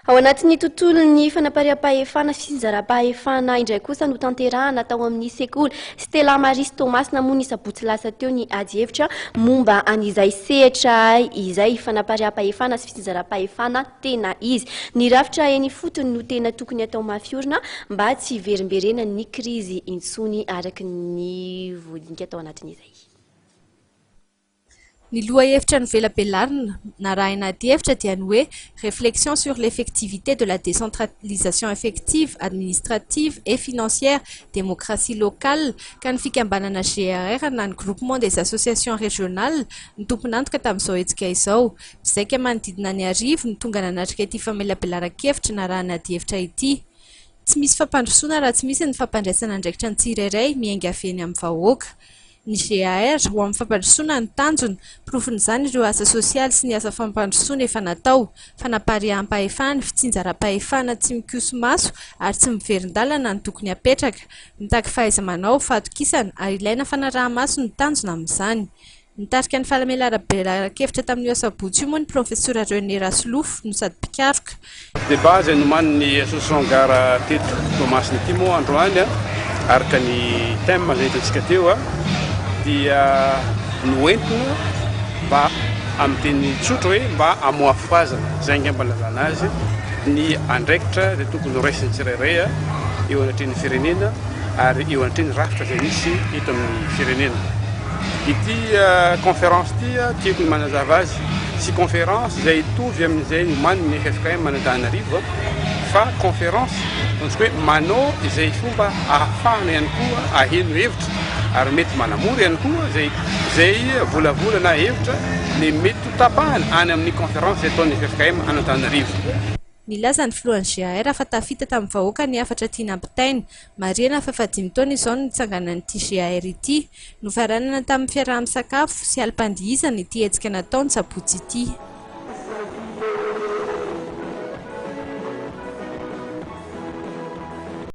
Ao anatin'ny tontolon'ny fanapariaham-pahefana sy fitsinjaram-pahefana indray kosa notanterahana tao amin'ny sekoly Stella Maris Toamasina moa ny sabotsy lasa teo ny adihevitra momba an'izay sehatra izay fanapariaham-pahefana sy fitsinjaram-pahefana tena izy. Ny rafitra eny ifotony no tena tokony atao mafy orina mba tsy hiverimberenan'ny krizy intsony araka ny voadinika tao anatin'izay. Ny lohahevitra novelabelarina, narahina adihevitra dia ny hoe Réflexion sur l'effectivité de la décentralisation effective, administrative et financière, démocratie locale, ka ny fikambanana GAR na ny Groupement des associations régionales no tompon'antoka tamin'izao hetsika izao. Mpizaika manodidina ny 1000 no tonga nanatrika ity famelabelaran-kevitra narahina adihevitra ity. Tsy misy fampandrosoana raha tsy misy ny fampandraisana andraikitra ny tsirairay miainga avy eny amin'ny vahoaka. Ny GAR, ho amin'ny fampandrosoana no tanjona, porofon'izany ireo asa sosialy sy ny asa fampandrosoana efa natao, fanapariaham-pahefana, fitsinjaram-pahefana tsy mikoso-maso ary tsy miverin-dalana no tokony hapetraka. Mitaky fahaiza-manao, fahatokisana ary ilaina fanaraha-maso ny tanjona amin'izany. Nitarika ny famelabelaran-kevitra tamin'io asabotsy io moa ny Profesora René Rasolofo no sady mpikaroka. Débat izay nomanin'ny Association Gara teto Toamasina ity moa androany araka ny thème izay hitantsika teo dia noentina mba amin'ny teny tsotra hoe mba hamoafazana, izay angamba no ilazana azy, ny andraikitra izay tokony ho raisin'ny tsirairay eo anatrehan'ny firenena ary eo anatrehan'ny rafitra izay misy eto amin'ny firenena. Ity conférence ity tiako ny manazava azy, tsy conférence izay hitovy amin'izay nomanin'ny ffkm Antananarivo fa conférence ataontsika hoe manao izay fomba ahafahana ihany koa aheno hevitra ary mety manamory ihany koa izay izay volavola na hevitra ny mety ho tapahana any amin'ny conférence izay ataon'ny ffkm any Antananarivo. Nilaza ny filohan'ny GAR fa tafita tamin'ny vahoaka ny hafatra tiana ampitaina. Marihina fa efa dimy taona izao no nitsanganan'ity GAR ity. Nofaranana tamin'ny fiaraha-misakafo sy alim-pandihizana ity hetsika natao ny sabotsy ity.